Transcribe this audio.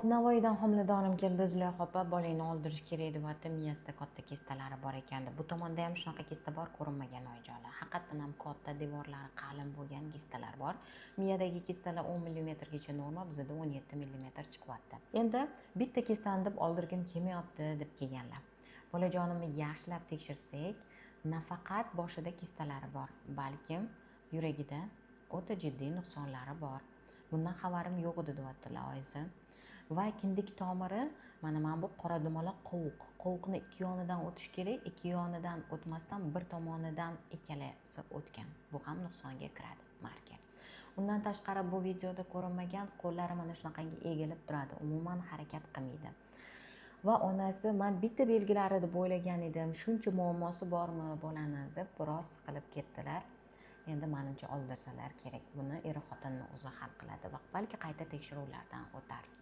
Navoiydan homiladorim keldi, Zulayho opa, bolangni oldirish kerak deyapti, miyasida katta kistalari bor ekan deb. Bu tomonda ham shunaqa kista bor, ko'rinmagan, oyijonlar. Haqiqatdan ham katta, devorlari qalin bo'lgan kistalar bor. Miyadagi kistalar 10 millimetrgacha norma, bizada 17 millimetr chiqyapti. Endi bitta kistani deb oldirgim kelmayapti deb kelganlar. Bolajonimni yaxshilab tekshirsak, nafaqat boshida kistalari bor, balkim yuragida o'ta jiddiy nuqsonlari bor. Bundan xabarim yo'q edi, deyaptilar oyisi. Va kindik tomiri mana bu qora dumaloq qovuq. Qovuqni ikki yonidan o'tish kerak, ikki yonidan o'tmasdan bir tomonidan ikkalasi o'tgan. Bu ham nuqsonga kiradi marka. Undan tashqari, bu videoda ko'rinmagan qo'llari mana shunaqangi egilib turadi, umuman harakat qilmaydi. Va onasi man bitta belgilari deb o'ylagan edim, shuncha muammosi bormi bolani deb biroz siqilib ketdilar. Endi manimcha oldirsalar kerak. Buni er xotinni o'zi hal qiladi va balki qayta tekshiruvlardan o'tar.